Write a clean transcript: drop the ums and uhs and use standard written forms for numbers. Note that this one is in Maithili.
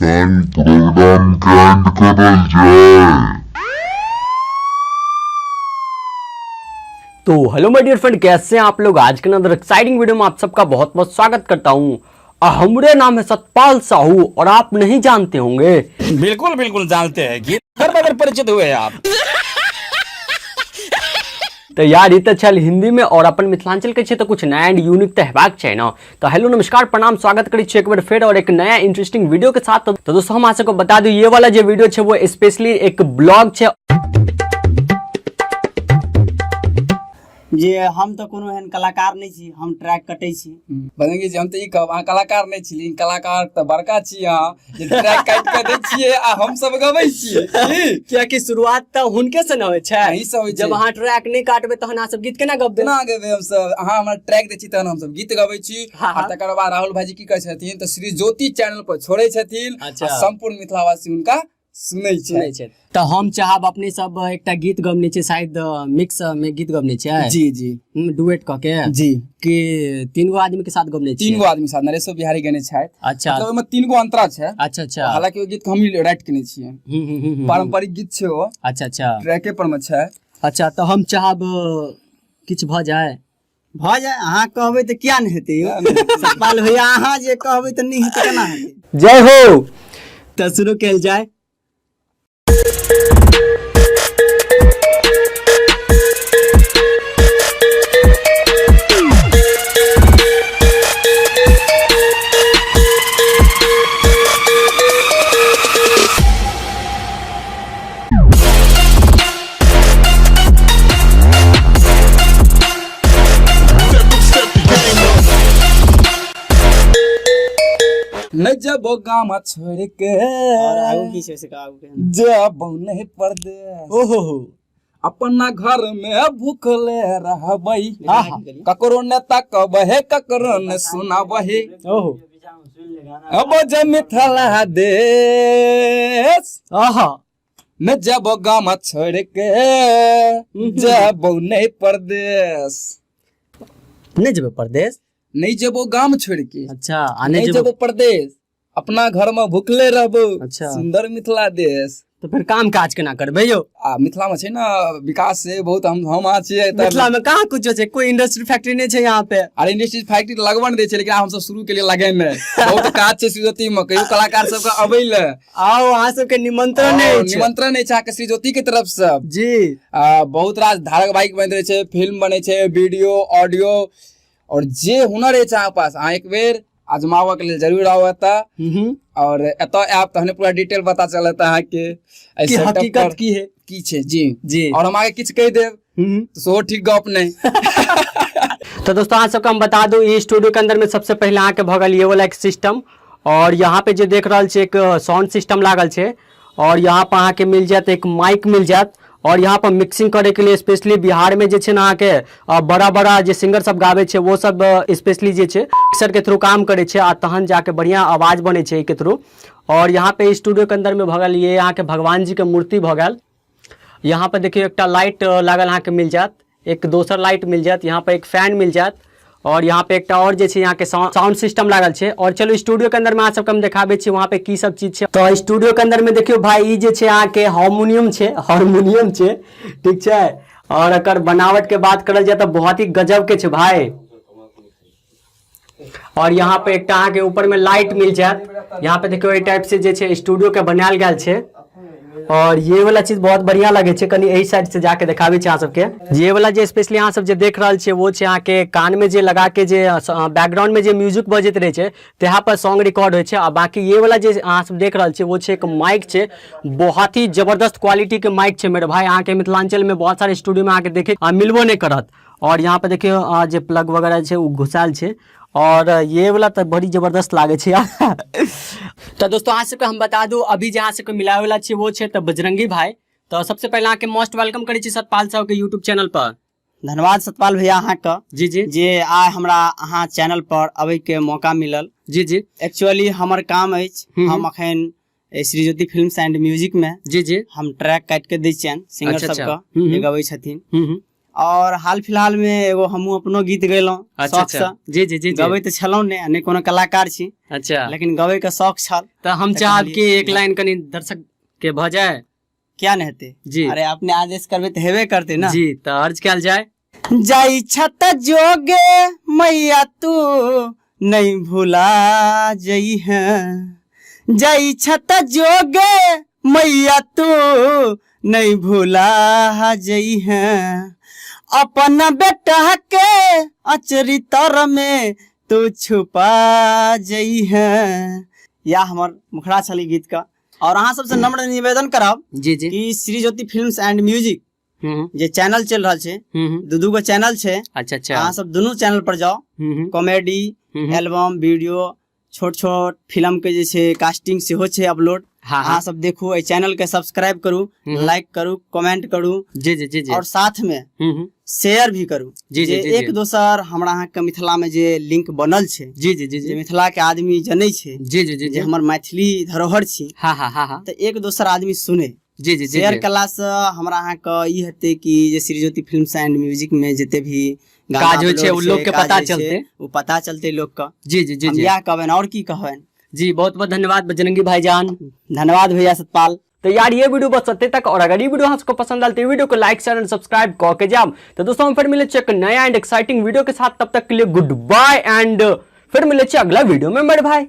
संग प्रोग्राम के एंड करल जाय। तो हेलो my dear friend, कैसे हैं आप लोग। आज के अंदर एक्साइटिंग वीडियो में आप सबका बहुत बहुत स्वागत करता हूं। हमरे नाम है सतपाल साहू और आप नहीं जानते होंगे। बिल्कुल बिल्कुल जानते हैं कि हर बदर परिचित हुए हैं आप। तो यार ये तो छल हिंदी में और अपन मिथिलांचल के छे तो कुछ नया एंड यूनिक तो हेबाक छै ना। तो हेलो नमस्कार प्रणाम, स्वागत करै छी एक बार फिर और एक नया इंटरेस्टिंग वीडियो के साथ। तो दोस्तों हम अहाँ सबके बता दू ये वाला जे वीडियो छे वो स्पेशली एक ब्लॉग छे। जे हम तऽ कोनो एहन कलाकार नहि छी, हम ट्रैक कटै छी। बजरंगी जी, हम तऽ ई कहब अहाँ कलाकार नहि छी, लेकिन कलाकार तऽ बड़का छी अहाँ, जे ट्रैक काटि कऽ दै छियै आ हम सब गबै छियै। की? कियाकि शुरुआत तऽ हुनके से न होइ छै। अहीं से होइ छै। जब अहाँ ट्रैक नहि काटबै तहन अहाँ सब गीत केना गबबै? केना गेबै हम सब? अहाँ हमरा ट्रैक दै छी तहन हम सब गीत गबै छी। आ तकर बाद राहुल भाईजी की कहै छथिन तऽ श्री ज्योति चैनल पर छोड़ै छथिन आ सम्पूर्ण मिथिलावासी हुनका सुनै छै। सुनै छै। तऽ हम चाहब अपने सब एकटा गीत गबने छै, शायद मिक्स में गीत गबने छै। जी जी। डुएट कऽ के। जी। कि तीन गो आदमी के साथ गबने तीन छियै? गो आदमी साथ नरेशो बिहारी गने छथि। मतलब ओहिमे तीन गो अंतरा छै। अच्छा अच्छा। हालांकि ओ गीत हम ही राइट केने छियै। पारंपरिक गीत छै ओ। अच्छा अच्छा। ट्रैके पर मे छै। अच्छा, तऽ हम चाहब किछु भऽ जाय। भऽ जाय, अहाँ कहबै तऽ किया नहि हेतै यौ सतपाल भैया, अहाँ जे कहबै तऽ नहि हेतै, केना हेतै? जय हो। तऽ शुरू कयल जाय। नहि जबो गाम छोड़ के, और आगू की छै से आगू के? जबो नहीं परदेस, ओहो हो, अपना घर में भूखले रहबै, ककरो ने तकबहे ककरो ने सुनाबहे, ओहो, अब जे मिथिला देश, आहा, न जबो गाम छोड़ के जबो नहीं परदेस। नहीं जेबै परदेस? नहीं जबो गाम छोड़ के। अच्छा, आ नहीं नहीं जबो जेबै परदेस, अपना घर में भूखले रहबो। अच्छा। सुंदर मिथिला देश। तऽ फेर काम काज केना करबै यौ? आ मिथिला में छै ने विकास से बहुत, हम अहाँ छियै तऽ मिथिला में कहाँ कुछो छै, कोई इंडस्ट्री फैक्ट्री नहीं छै यहाँ पे। अरे इंडस्ट्री फैक्ट्री लगबऽ नहि दै छै, लेकिन हमसब शुरू के लिए लगेने बहुत काज छै श्रीज्योति में, कहियो कलाकार सबके अबै ले आओ, अहाँ सबके निमंत्रण आओ, अछि। निमंत्रण अछि अहाँके श्रीज्योति के तरफ से। जी। बहुत रास धारक बाइक बनैत रहै छै, फिल्म बनै छै, वीडियो ऑडियो, और जे हुनर अछि अहाँके पास, अहाँ एक बेर आजमाबऽ के लेल जरूर आउ एतऽ। और एतऽ आयब तहने पूरा डिटेल पता चलत अहाँके एहि कि setup हकीकत पर की है, की छै। जी जी। और हम अहाँके किछु कहि देब तऽ सेहो ठीक गप नहि। तो दोस्तों अहाँ सबके हम बता दूं, ई स्टूडियो के अंदर में सबसे पहले अहाँके भऽ गेल ये वाला एक सिस्टम, और यहाँ पे जे देख रहल छी एक साउंड सिस्टम लागल छै, और यहाँ पर अहाँके मिल जायत एक माइक मिल जायत, और यहाँ पर मिक्सिंग करे के लिए स्पेशली बिहार में जे छै ने अहाँके बड़ा बड़ा जे सिंगर सब गाबै छै वो सब स्पेशली जे छै मिक्सर के थ्रू काम करे छै, आ तहन जाके बढ़िया आवाज बनै छै एहिके थ्रू। और यहाँ पे स्टूडियो के अंदर में भऽ गेल ये अहाँके भगवान जी के मूर्ति भऽ गेल। यहाँ पर देखियौ एकटा लाइट लागल अहाँके मिल जायत, एक दोसर लाइट मिल जायत, यहाँ पर एक फैन मिल जायत, और यहाँ पे एकटा और जे छै यहाँ के साउंड सिस्टम लागल छै। और चलू स्टूडियो के अंदर में अहाँ सबके हम देखाबै छी वहाँ पे की सब चीज छै। तो स्टूडियो के अंदर में देखियौ भाई, ई जे छै अहाँ के हारमोनियम छै, हारमोनियम छै, ठीक छै। और एकर बनावट के बात करल जाय तऽ बहुत ही गजब के छै भाई। और यहाँ पे एकटा अहाँ के ऊपर में लाइट मिल जायत। यहाँ पे देखियौ एहि टाइप से जे छै स्टूडियो के बनायल गेल छै, और ये वाला चीज बहुत बढ़िया लगे छै। कनी एहि साइड से जाके देखाबै छी अहाँ सबके। ये वाला जे स्पेशली अहाँ सब जे देख रहल छियै वो छै अहाँ के कान में जे लगा के जे बैकग्राउंड में जे म्यूजिक बजैत रहै छै तहाँ पर सॉन्ग रिकॉर्ड होइ छै। आ बाकी ये वाला जे अहाँ सब देख रहल छियै वो छै एक माइक छै, बहुत ही जबरदस्त क्वालिटी के माइक छै मेरे भाई। अहाँ के मिथिलांचल में बहुत सारे स्टूडियो में अहाँ के देखे मिलबो नहि करत। और यहाँ पे देखियौ जे प्लग वगैरह छै ओ घुसायल छै, और ये वाला तऽ बड़ी जबरदस्त लागे छै यार। तऽ दोस्तों अहाँ सबके हम बता दू अभी जे अहाँ सबके मिलाबै वाला छै वो छै तऽ बजरंगी भाई। तऽ सबसे पहले अहाँके मोस्ट welcome करै छी सतपाल साहु के यूट्यूब चैनल पर। धन्यवाद सतपाल भैया अहाँके। जी जी। जे आइ हमरा अहाँ चैनल पर अबै के मौका मिलल। जी जी। एक्चुअली हमर काम अछि, हम अखन Shri Jyoti films and music में जी जी हम ट्रैक काटि के दै छियनि सिंगर अच्छा, अच्छा। सबके जे गबै छथिन। और हाल फिलहाल में एगो हमहूँ अपनो गीत गेलहुँ अच्छा शौक अच्छा से। जी जी जी जी गबै तऽ छलहुँ नहि आ नहि कोनो कलाकार छी अच्छा लेकिन गबै के शौक छल। तऽ हम तऽ चाहब कहलियै- कि एक लाइन कनि दर्शक के भऽ जाय। किया नहि हेतै? जी। अरे अपने आदेश करबै तऽ हेबे करतै ना। जी, तऽ अर्ज कयल जाय। जाई छत जोगे मैया तू नहीं भुला जई है, जाई छत जोगे मैया तू नहीं भुला जई है, अपन बेटा के अचरी तर में तू छुपा जई है। या हमर मुखड़ा छली गीत का। और अहाँ सबसे नम्र निवेदन करब जी जी कि Shri Jyoti films and music जे चैनल चलि रहल छै, दू दू गो चैनल छै। अच्छा अच्छा। अहाँ सब दुनू चैनल पर जाओ, कॉमेडी एल्बम वीडियो छोट छोट फिल्म के जे छै कास्टिंग सेहो छै अपलोड। हाँ। अहाँ सब देखू, एहि चैनल के सब्सक्राइब करू, लाइक करू, कमेंट करू। जी जी जी जी। और साथ में शेयर भी करू। जी, जी, जे जी, जी। एक दोसर हमरा अहाँ के मिथिला में जे लिंक बनल छै, जी जी जी जे जी मिथिला के आदमी जनै छै जी जी जी जे जी हमर मैथिली धरोहर छी, हाँ हाँ हाँ हाँ तऽ एक दोसर आदमी सुने। जी जी जी शेयर जी कला से हमरा अहाँ के ई हेतै कि जे Shri Jyoti films and music में जते भी गाना काज होइ छै, अपलोड ओ लोग के काज पता होइ छै, चलतै। ओ पता चलतै लोग के। जी जी जी हम जी इएह कहबनि और की कहबनि। जी, बहुत बहुत धन्यवाद बजरंगी भाईजान। धन्यवाद भैया सतपाल। तो यार ये वीडियो बस अते तक, और अगर ये वीडियो आपको पसंद आयल तो ये वीडियो को लाइक शेयर एंड सब्सक्राइब करके जाम। तो दोस्तों हम फिर मिले एक नया एंड एक्साइटिंग वीडियो के साथ, तब तक के लिए गुड बाय एंड फिर मिले अगला वीडियो में मेरे भाई।